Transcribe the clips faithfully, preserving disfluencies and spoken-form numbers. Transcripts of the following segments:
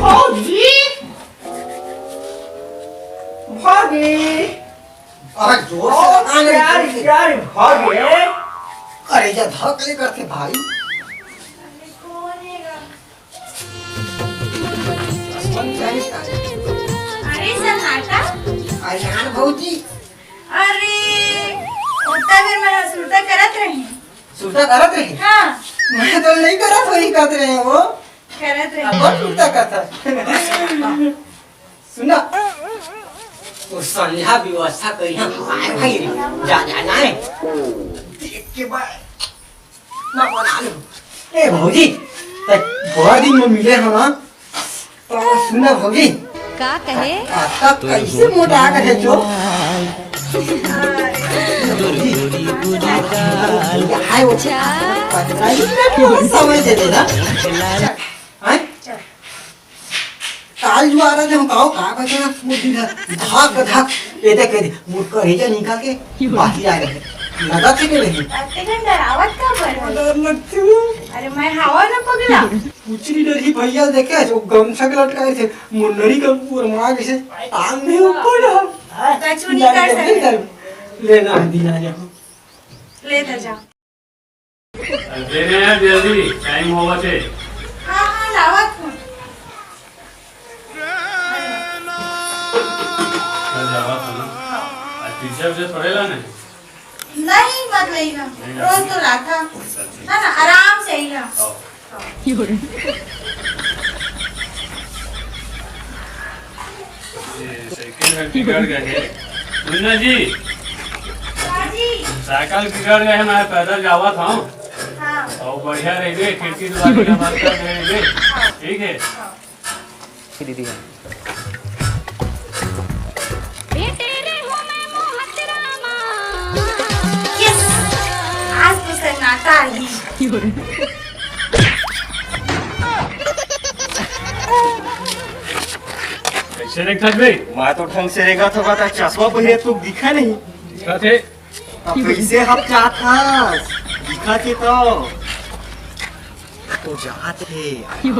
भौजी, भौजी। अरे जोर से लगा ना, यार, जोर से। यार, भौजी। अरे जा धक ले करते भाई। अरे सन्नाटा। अरे यार भौजी। अरे, ओतना बेर मैं सुरता करत रही। सुरता करत रही? हाँ। मैं तो नहीं करत होही कहत रहे वो। करत रही। अब सुरता करत। सुना, वो संध्या व्यवस्था करी हम आए भाई रे। जा, जा, जा रे। देख के बा-, ना बना लो। ए भौजी, त बड़ा दिन में मिले हम, हाँ? तो सुना भौजी। का कहे? आता कैसे मोटा करे जो? हाय वो। अच्छा। पता नहीं ना क्यों समय दे देना। काल जुआरा ले हूँ, का हो, का कहते हैं, वो दिन है, धक, धक, ये देख, ये देख, वो करेजा निकाल के बाकी आ गए। लगा थे कि नहीं? अते कन डरावत का बर है? डर लगती हूँ। अरे मैं हवा ना पगला। कुछ नहीं डरी भैया, देखे, वो गमछा के लटकाए थे, मुन्नरी का पूरा मार के टांग नहीं ऊपर है। कछु नहीं कर सकते। लेना है, दिला जा। ले तो जा। दे रहे हैं जल्दी, टाइम होवत हे। हाँ, हाँ, लावत हूँ। कल जावत हूँ ना। आज पीछे से पड़ेला नहीं? नहीं, मत लेना। नहीं, रोज नहीं। तो लाथा। अच्छा, अच्छा। है ना, आराम से ही ना। आओ। ये साइकिल है, बिगड़ गए है। मुन्ना जी। हाँ जी। साइकिल बिगड़ गए है, मैं पैदल जावत हूँ। हाँ। और बढ़िया रहिबे, खिड़की दुआरी के बंद कर दे रहिबे। हाँ। ठीक है। हाँ। दीदी है। बेटे रे हो मैं मोहतरामा। यस, आज तो सन्नाटा ही। कैसे रेंगत हस बे? मैं तो ढंग से रेंगत हों, त चश्मा पहिरे तू दिखा नहीं। दिखा थे। अब कैसे हप जात हस? दिखा थे तो। तो जात हे।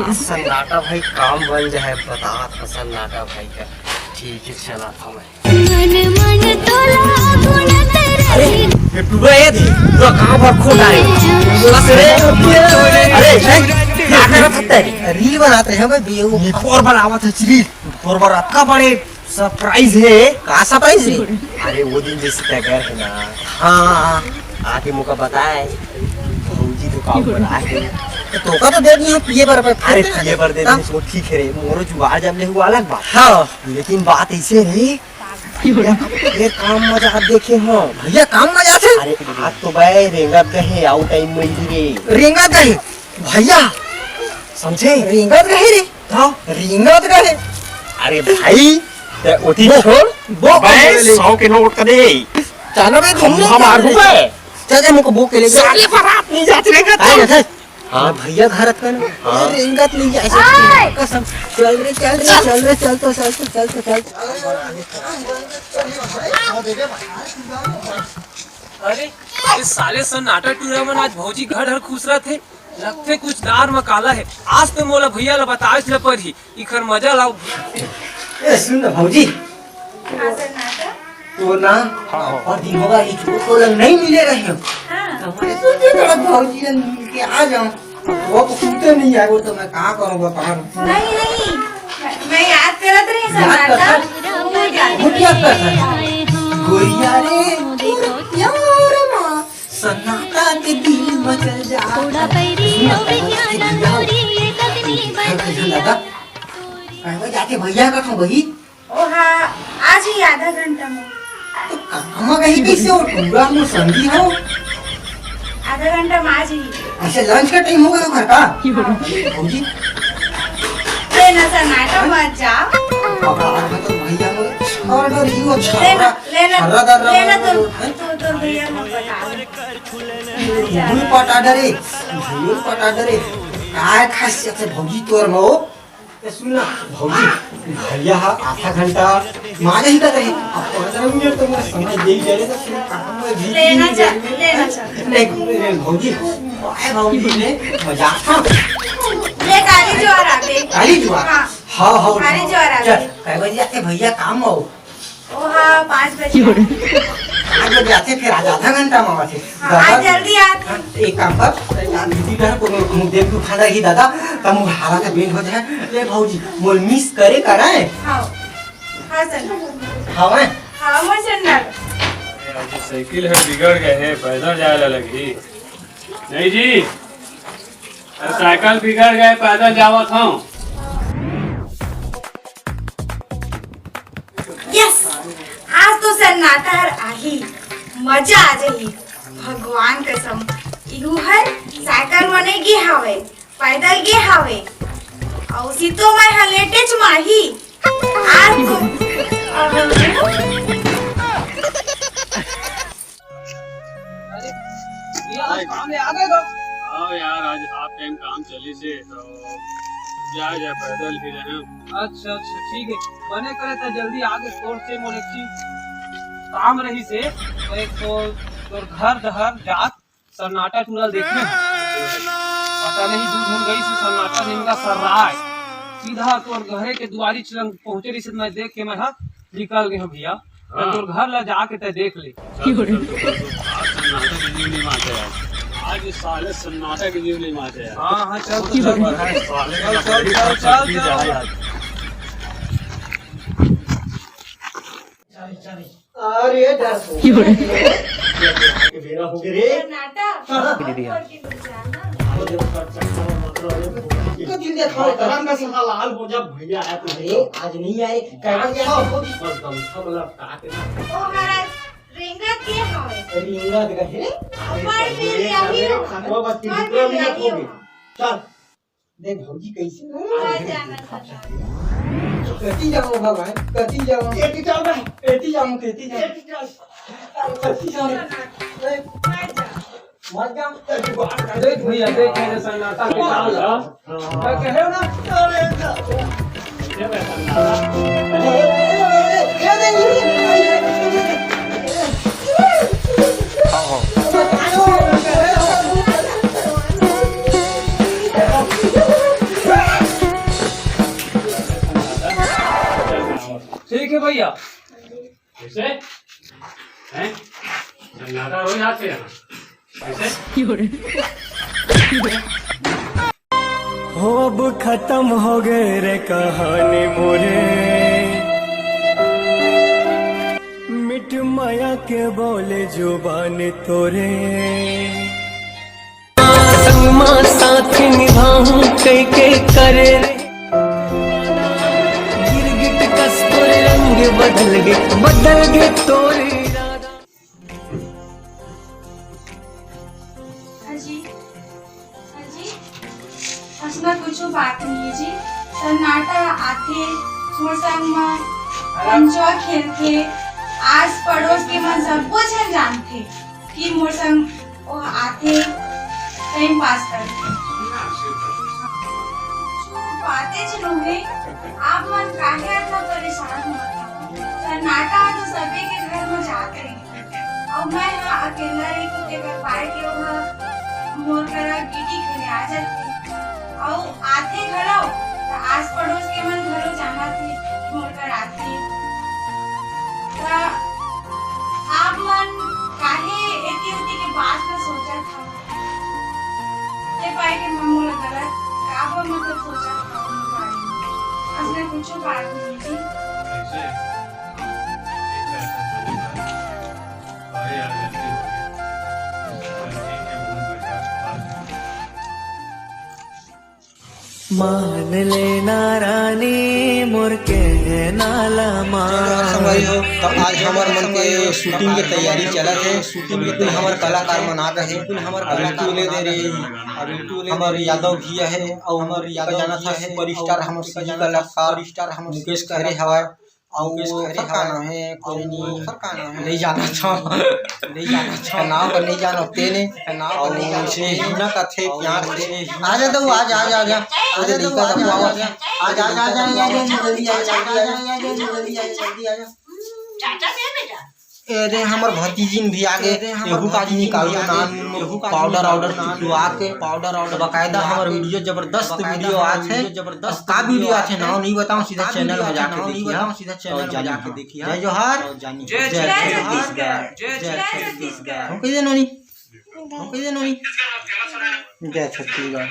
आज सन्नाटा भाई काम बन जाए, बतात हस सन्नाटा भाई का। ठीक है, चला था मैं। मन मन तोला गुनत अरे, रही। ये टूरा ये दी, पूरा गांव भर खोल डाले। बस रे, अरे, नहीं, क्या करत हस तैं? रील बनात रहेंव बे, बेवकूफ। निपोर बनावत हस रील, निपोर बर अतका बड़े सरप्राइज हे। का सरप्राइज रे? अरे, वो दिन जैसे तैं गए रहे ना। हाँ, आके मोका बताए, भौजी तो का बनाए हे। तो तोका तो दे दी हूँ पिए बर, पर अरे, पिए बर दे दी, वो ठीक है रे, मोरो जुगाड़ जब ले हुआ अलग बात। हाँ। लेकिन बात ऐसे रही, ये काम मजा आप देखे हो। भैया, काम मजा थे? अरे, आज तो भाई रेंगत गए, आउ टाइम में ही रे। रेंगत गए? भैया, समझे? रेंगत गए रे। हाँ। रेंगत गए। अरे भाई, तैं ओती बो, छोड़। बो, बे, बो, ले। सौ के नोट का दे। चलो बे, घूमने हम चल मारू रहे। बे। चल, चल, मुझको बो के ले जा। साले बारात नहीं जाते रेंगत। आए ना, चल। हाँ। भैया घर का ना। हाँ। रेंगत नहीं जाए। आए। कसम। चल रे, चल रे, चल रे, चल तो, चल तो, चल तो, चल। अरे, ये साले सन्नाटा टूरा मन आज भौजी घर हर खुसरत हे। लगथे कुछ दार म काला हे। आज तो मोला भैया ला बताएच ल परही, इखर मजा लाओ। ए, सुन ना भौजी। हाँ, सन्नाटा। तो ना, हाँ, हाँ। और दिन होगा, ये छोटो लोग नहीं मिले रहे हो। हाँ। तो मैं सोचे थोड़ा भौजी से मिल के आ जाऊं। वो तो सुनते नहीं है, वो तो मैं कहाँ करूँ, बता रहा हूँ। नहीं, नहीं, मैं, मैं याद करत रही याद सन्नाटा। करत? वो याद बहुत याद करत। गोरिया रे, यार माँ। सन्नाटा के दिल मचल जा। थोड़ा पैरी ओ बिटिया ना गोरी, ये तकनी बन दादा, कहवा जाके भैया का खबर ही? ओ हाँ, आज ही आधा घंटा में। तो काम कहीं कैसे हो? पूरा हम संगी हो। आधा घंटा में आज ही। अच्छा, लंच का टाइम हो गया घर का? भौजी। ए, ना सन्नाटा मत जा। बाबा, आज तो भैया को और डर ही वो लेना, छर्रा, लेना, छर्रा दर रहा लेना है, तो, हैं? तो, तो भैया को बता। भूल पटा डरे, भूल पटा डरे। काय खासियत है भौजी तोर में हो? ए, सुन ना, भौजी, भैया हा आधा घंटा मारे ही का रही। अब पंद्रह मिनट तो मैं समय दे ही जाने, तो फिर काम में भी लेना नहीं चाह-, जाने। लेना चाह। नहीं, नहीं, भौजी, आए भौजी ने मजाक था। ले काली जुआर आते। काली जुआर? हाँ। हाँ, हाँ, काली जुआर आते। चल, कै बजे आते भैया काम हो? ओ हाँ, पाँच बजे। पाँच बजे आते, फिर आज आधा घंटा में आते। हाँ, दादा, आज जल्दी आते। हाँ, एक काम कर, यार, दीदी घर को मुँह देख तू खाना ही दादा, तब मुँह हारा से बेंड हो जाए। ले भौजी, मोल मिस करे कराए। हाँ, हाँ सर। हाँ, मैं। हाँ, मोर सर ना। ये आज साइकिल है, बिगड़ गए है, पैदल जाए ला लगी। नहीं जी, अरे साइकिल बिगड़ गए, पैदल जावत हूँ। यस, आज तो सन्नाटा हर आही, मजा आ जाही। भगवान कसम, इहू हर साइकिल मने गे हावे, पैदल गे हावे। अउ सीतो माय ह लेटेच माही। आज तो अरे, भैया, आज काम ले आ गए तो? हाँ यार, आज हाफ टाइम काम चली से तो जा, जा, पैदल ही जाना। अच्छा, अच्छा, ठीक है। बने करे त जल्दी आगे तोर से मोर एक चीज काम रहिसे, तो एक तो तोर घर डहर जात सन्नाटा टूरा ल देखे हंव। पता नहीं दू झन गइसे सन्नाटा रेंगा सर्राय। सीधा तोर घरे के दुआरी चलंग पहुंचे रहिसे, मैं देख के मैं हा निकल गे हंव भैया। हाँ। तोर घर ला जाके तैं देख ले। चल, चल, चल, चल, चल। आज सन्नाटा के जीव नहीं मारते यार। आज साले सन्नाटा के जीव नहीं मारते यार। हाँ, हाँ, चल, चल, चल, चल, साले चल, चल, चल, चल, चल। चल, चल। अरे, डर हो। क्यों रे? बेरा हो गया रे। सन्नाटा। हाँ। दे दिया। ऊपर की दुनिया ना। वो देखो, चल, चल, चल, चल, चल। इसको दिल दिया, थोड़ा धरम का सदा लाल हो जा, भैया है तो। अरे, आज नहीं आए, कह दिया। बस गमछा वाला काट ना। ओ महाराज, रेंगत के हवे? रेंगत का है? ऊपर भी यही हो। वो बस की ऊपर भी दुनिया यही हो। चल। देख भौजी कैसे हो? आ जाना सदा। कति जाऊं भगवान, कति जाऊं? एती जाऊं मैं, एती जाऊं, एती जाऊं। एती जाऊं। अरे कति जाऊं? आ जा। मर जाऊं। देख भैया, देख मेरे सन्नाटा के हाल। मैं कहे ना, अरे ठीक है भैया। कैसे? हैं? सन्नाटा हो जाते हैं। कैसे? हो अब खत्म हो गए रे कहानी मोरे, मिट माया के बोले जुबान तोरे। संग मा साथ निभाऊं कई के करे रे। गिरगिट कस तोरे रंग बदल गे, बदल गे तोरे इरादा। अजी, अजी, असना कुछू बात नहीं है जी। सन्नाटा आथे, मोर संग मा पंचवा खेलथे, आस पड़ोस के मन सब्बो झन जानथे कि मोर संग वो आथे, time pass करथे। कुछू बाते च नोहे, आप मन काहे अतना परेशान होत हव? सन्नाटा तो सबे के घर मा जात रही। अउ मैं ह अकेला रहिथों, तेकर पाय के ओहा मोर करा गिटी घरे आ जाथे। अउ आथे घलो, त आस पड़ोस के मन घलो जानथे, मोर करा आथे। त आप मन काहे एती ओती के बात ल सोचत हव? ते पाय के मैं मोला गलत काबर मतलब सोचत हव मोर बारे में? असने कुछू बात नहीं जी। कैसे? अरे यार, गलती हो गई। गलती के भूल बेटा, बात नहीं। मान लेना रानी मोर कहना ला मान। संगवारी हो, तो आज हमर मन के shooting के तैयारी चलत हे। बिल्कुल हमर कलाकार मन आ गए हे। बिल्कुल हमर कलाकार मन आ गए हे। हमर यादव भैया हे, अउ हमर यादव जाना था superstar, हमर कलाकार superstar, हमर मुकेश खरे हवय। अउ ओखर का नाम हे, कोई नहीं, ओखर का नाम हे, नहीं जानत हव, नहीं जानत हव, नाम बर नहीं जानव, तेने, नाम बर नहीं जानव, तेने हिना कथे, प्यार से, आ जा तो, आ जा, आ जा, आ जा, आ जा तो, आ जा, आ जा, आ जा, आ जा, जल्दी आ जा, जल्दी आ जा, जल्दी आ जा, जल्दी आ जा। चाचा दे बेटा। ए रे, हमर भतीजिन भी आ गे। एहू काज निकाल के नान, एहू काज powder nical के औडर नान, पिटवा के, powder औडर बकायदा पिटवा हमर के, video, जबरदस्त बकायदा video हमर आथे। Video जबरदस्त का video video आथे, आथे। नाव नहीं बताऊं, सीधा का channel video में आथे, जाके नाव नहीं देखिए। बताऊं, सीधा channel में जाके देखिए। जय जोहार। जय जय छत्तीसगढ़। जय छत्तीसगढ़। हम कहिए नोनी। हम कहिए नोनी। जय छत्तीसगढ़।